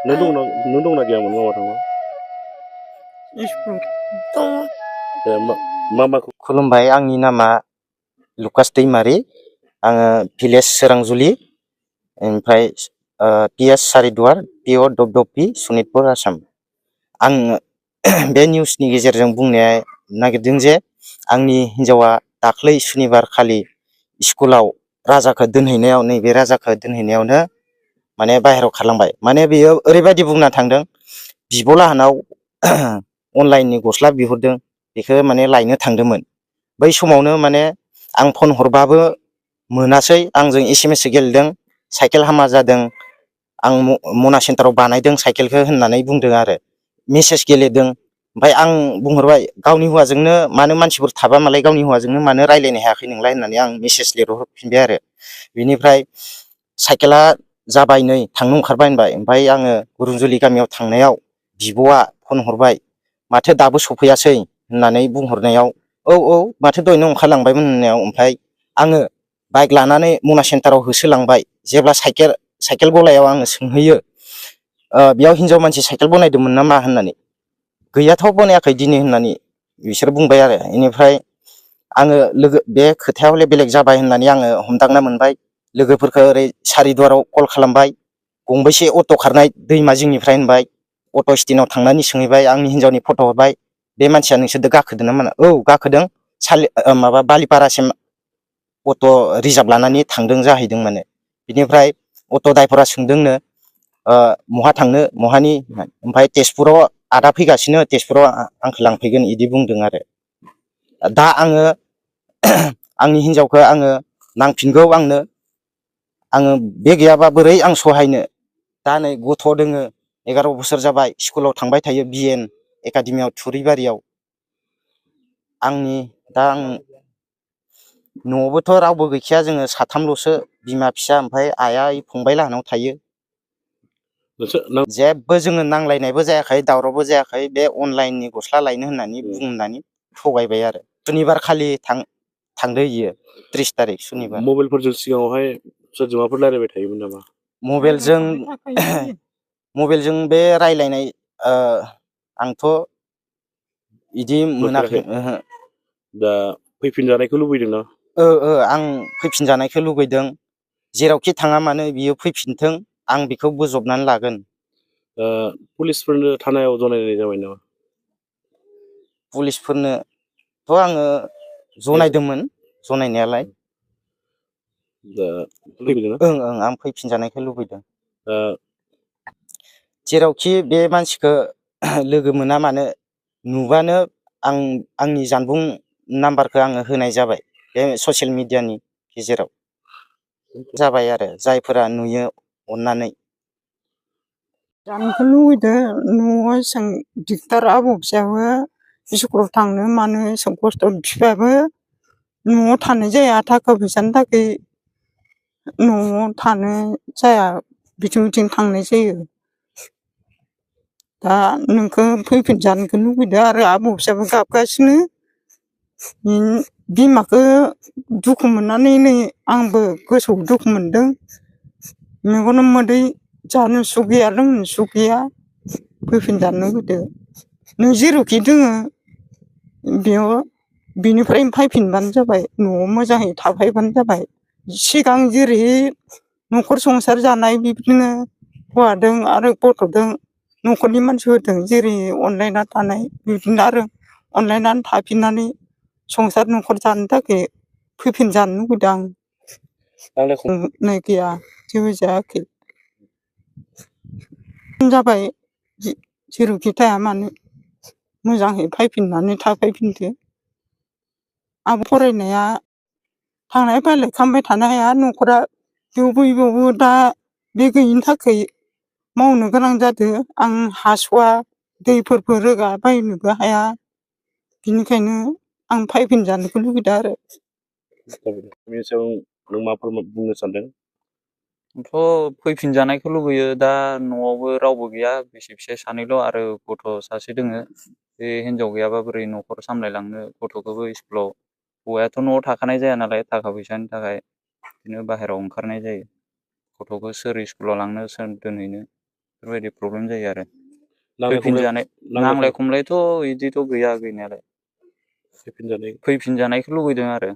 नों दंना गैयामोन माबा थांबा? दङ। ए मा खुलुमबाय, आंनि नामा लुकास दैमारि। आङो भिलेज सोरांजुलि, ओमफ्राय PS सारिदुवार, PO दबदबि, सनितपुर, आसाम। आं बे निउसनि गेजेरजों बुंनो नागिरदों जे आंनि हिन्जावा दाख्लै सुनिबार खालि स्कुलाव राजाखौ दोनहैनायाव, नैबे राजाखौ दोनहैनायावनो माने बाहेरायाव खारलांबाय। माने बेयो ओरैबायदि बुंना थांदों, बिब' लाहानाव अनलाइननि गस्ला बिहरदों, बेखौ माने लायनो थांदोंमोन। बै समावनो माने आं फन हरबाबो मोनासै, आंजों SMS गेलेदों, साइकेल हामा जादों, आं मना सेन्टाराव बानायदों साइकेलखौ होननानै बुंदों आरो मेसेज गेलेदों। ओमफ्राय आं बुंहरबाय, गावनि हौवाजोंनो मानो मानसिफोर थाबा मालाय गावनि हौवाजोंनो मानो रायज्लायनो हायाखै नोंलाय होननानै आं मेसेज लिरहरफिनबाय आरो। बिनिफ्राय साइकेला जाबाय, नै थांनो ओंखारबाय होनबाय। ओमफ्राय आङो गुरुंजुलि गामियाव थांनायाव बिब'आ फन हरबाय, माथो दाबो सफैयासै होननानै बुंहरनायाव, औ माथो दहायनो ओंखारलांबायमोन होननायाव, ओमफ्राय आङो बाइक लानानै मना सेन्टाराव होसोलांबाय। जेब्ला साइकेल गलायाव आङो सोंहैयो, बेयाव हिनजाव मानसि साइकेल बनायदोंमोन नामा होननानै, गैयाथ' बनायाखै दिनै होननानै बिसोर बुंबाय आरो। बेनिफ्राय आङो बे खोथाया हले बेलेग जाबाय होननानै आङो हमदांना मोनबाय। लोगोफोरखौ ओरै सारिदुवाराव कल खालामबाय, गंबेसे अट' खारनाय दैमा जिंनिफ्राय होनबाय। अट' स्टेन्डआव थांनानै सोंहैबाय, आंनि हिन्जावनि फट' हरबाय, बे मानसिया नोंसोरजों गाखोदों ना मा? औ गाखोदों, बालिपारासिम अट' रिजार्भ लानानै थांदों जाहैदों माने। बिनिफ्राय अट' ड्राइभारा सोंदोंनो, बहा थांनो, बहानि? ओमफ्राय तेजपुराव आदा फैगासिनो, तेजपुराव आंखौ लांफैगोन, बिदि बुंदों आरो। दा आङो आंनि हिन्जावखौ आङो नांफिनगौ, आङो बे गैयाबा बोरै आं सहायनो। दा नै गथ' दोङो, 11 बोसोर जाबाय, स्कुलाव थांबाय थायो, BN एकाडेमियाव थुरिबारियाव। दा आं न'आवबोथ' रावबो गैखाया, जोङो साथामल'सो, बिमा फिसा, ओमफ्राय आइया फंबाय लाहानाव थायो। जेबो जोङो नांलायनायबो जायाखै, दावरावबो जायाखै। बे अनलाइननि गस्ला लायनो होननानै बुंनानै थगायबाय आरो। सुनिबार खालि थांदो इयो, 30 थारिख सुनिबार। मबाइलफोरजों सिगाङावहाय सोरजोंबाफोर रायज्लायबाय थायोमोन नामा? मबाइलजों बे रायज्लायनाय आंथ' बिदि मोनाखै। ओहो। दा फैफिनजानायखौ लुबैदोंना? आं फैफिनजानायखौ लुबैदों। जेरावखि थाङा मानो बियो फैफिनथों, आं बेखौ बोजबनानै लागोन। पुलिसफोरनो थानायाव जनायनाय जाबाय नामा? पुलिसफोरनोथ' आङो जनायदोंमोन, जनायनायालाय। आं फैफिनजानायखौ लुबैदों। जेरावखि बे मानसिखौ लोगो मोना मानो, नुबानो आंनि जानबुं नाम्बारखौ आङो होनाय जाबाय बे ससियेल मिडियानि गेजेराव जाबाय आरो, जायफोरा नुयो अननानै। जानोखौ लुगैदो, न'आव एसां दिगदार, आबौ फिसायाबो स्कुलाव थांनो मानो एसां खस्थ', बिफायाबो न'आव थानाय जाया, थाखा फैसानि थाखाय न'आव थानो जाया, बिथिं बिथिं थांनाय जायो। दा नोंखौ फैफिनजानोखौ लुबैदो, आरो आबौ फिसाबो गाबगासिनो। बिमाखौ दुखु मोननानै नै आंबो गोसोआव दुखु मोनदों। मेगनाव मोदै, जानो सुख गैया, लोंनो सुख गैया। फैफिनजानो लुगैदो। नों जेरावखि दोङो बेयाव बिनिफ्रायनो फैफिनबानो जाबाय, न'आव मोजाङै थाफैबानो जाबाय। सिगां जेरै न'खर संसार जानाय, बिदिनो हौवादों आरो गथ'दों, न'खरनि मानसिफोरजों जेरै अनलायना थानाय, बिदिनो आरो अनलायनानै थाफिननानै संसार न'खर जानो थाखाय फैफिनजानो लुगैदों आं। नै गैया, जेबो जायाखै। जाबाय, जेरावखि थाया मानो मोजाङै फैफिननानै थाफैफिनदो। आं फरायनाया थांलाय फैलाय खालामबाय थानो हाया, न'खरा बेयावबो दा बे गैयिनि थाखाय मावनो गोनां जादों। आं हास'वा, दैफोरबो रोगा बायनोबो हाया, बिनिखायनो आं फैफिनजानोखौ लुगैदों आरो। बेनि सायाव नों माफोर बुंनो सानदों? आंथ' फैफिनजानायखौ लुबैयो। दा न'आवबो रावबो गैया, बिसि फिसाय सानैल' आरो गथ' सासे दोङो। बे हिनजाव गैयाबा बोरै न'खर सामलायलांनो, गथ'खौबो स्कुलाव, हौवायाथ' न'आव थाखानाय जाया नालाय, थाखा फैसानि थाखाय बिदिनो बाहेरायाव ओंखारनाय जायो। गथ'खौ सोर स्कुलाव लांनो, सोर दोनहैनो, बेफोरबायदि प्रब्लेम जायो आरो नांलाय फैफिनजानाय नांलाय खमलायथ' इदिथ' गैया गैनायालाय फैफिनजानाय फैफिनजानायखौ लुगैदों आरो